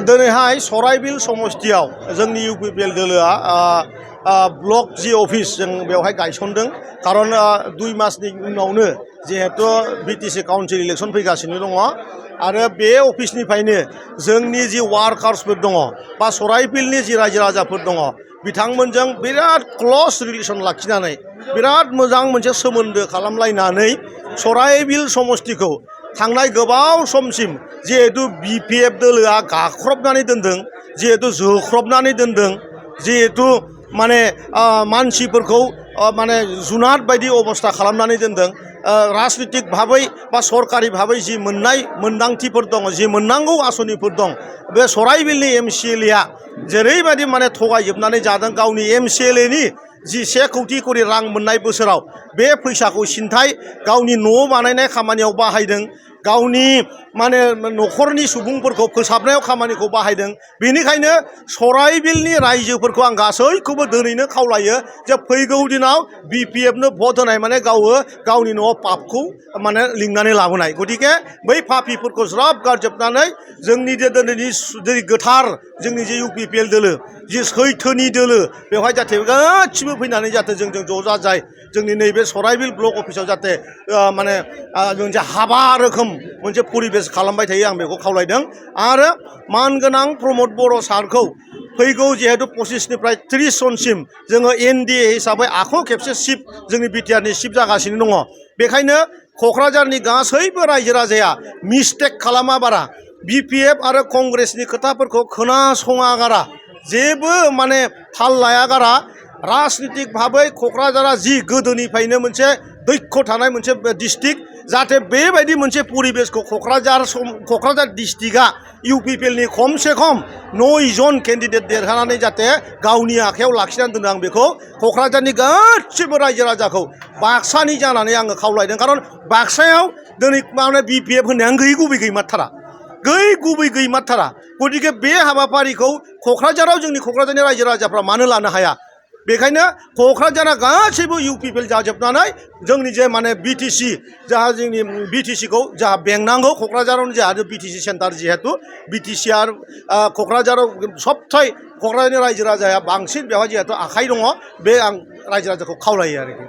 दिनैहाय सराइबिल समस्तियाव जोंनि इउपिपिएल दोलोआ ब्लक जि अफिस जों बेवहाय गायसनदों खारन 2 मासनि उनावनो जिहेतु बिटिसि काउन्सिल इलेक्सन फैगासिनो दङ आरो बे अफिसनिफ्रायनो जोंनि जि वार्कार्सफोर दङ बा सराइबिलनि जि रायजो राजाफोर दङ बिथांमोनजों बिराद क्लस रिलेसन लाखिनानै बिराद मोजां मोनसे सोमोन्दो खालामलायनानै सराइबिल समस्तिखौ थांनाय गोबाव समसिम जिहेतु बिपिएफ दोलोआ गाख्रबनानै दोनदों जिहेतु जोख्रबनानै दोनदों जिहेतु माने मानसिफोरखौ माने जुनाद बायदि अबस्था खालामनानै दोनदों राजनीतिक भाबै बा सरकारि भाबै जि मोननाय मोनदांथिफोर दङ जि मोननांगौ आसनिफोर दं बे सराइबिलनि एमसिएलएआ जेरैबायदि माने थगायजोबनानै जादों गावनि एमसिएलएनि जि 1 कौटि करि रां मोननाय बोसोराव बे फैसाखौ सिन्थाय गावनि न' बानायनाय खामानियाव बाहायदों गावनि माने न'खरनि सुबुंफोरखौ फोसाबनायाव खामानिखौ बाहायदों बेनिखायनो सराइबिलनि रायजोफोरखौ आं गासैखौबो दिनैनो खावलायो जे फैगौ दिनाव बिपिएफनो भट होनाय माने गावनि न'आव पापखौ माने लिंनानै लाबोनाय गतिके बै पापिफोरखौ ज्राब गारजोबनानै जोंनि जे दिनैनि गोथार जोंनि जे इउपिपिएल दोलो जि सैथोनि दोलो बेवहाय जाहाथे गासिबो फैनानै जाहाथे जोंजों ज' जाजाय जोंनि नैबे सराइबिल ब्लक अफिसाव जाहाथे माने मोनसे हाबा रोखोम मोनसे परिबेस खालामबाय थायो आं बेखौ खावलायदों आरो मानगोनां प्रमद बर' सारखौ फैगौ जिहेतु 25निफ्राय 30 जनसिम जोङो एनडिए हिसाबै आख' खेबसे चिफ जोंनि बिटिआरनि चिफ जागासिनो दङ बेखायनो क'क्राझारनि गासैबो रायजो राजाया मिस्टेक खालामा बारा बिपिएफ आरो कंग्रेसनि खोथाफोरखौ खोनासङागारा जेबो माने थाल लायागारा राजनीतिक भाबै क'क्राझारा जि गोदोनिफ्रायनो मोनसे दैक्ष थानाय मोनसे डिस्ट्रिक्ट जाहाथे बेबायदि मोनसे परिबेसखौ क'क्राझार डिस्ट्रिक्टआ इउपिपिएलनि खमसे खम 9 जन केन्डिडेट देरहानानै जाहाथे गावनि आखायाव लाखिनानै दोनो आं बेखौ क'क्राझारनि गासिबो रायजो राजाखौ बाक्सानि जानानै आङो खावलायदों खारन बाक्सायाव दिनै माने बिपिएफ होननाया गुबै गैमारथारा गुबै गैमारथारा गतिके बे हाबाफारिखौ क'क्राझाराव जोंनि क'क्राझारनि रायजो राजाफ्रा मानो लानो हाया बेखायनो क'क्राझारा गासैबो इउपिपिएल जाजोबनानै जोंनि जे माने बिटिसि जाहा जोंनि बिटिसिखौ जाहा बेंनांगौ क'क्राझारावनो जोंहा बिटिसि सेन्टार जिहेतु बिटिसि आरो क'क्राझाराव सबथाय क'क्राझारनि रायजो राजाया बांसिन बेवहाय जिहेतु आखाइ दङ बे आं रायजो राजाखौ खावलायो आरोखि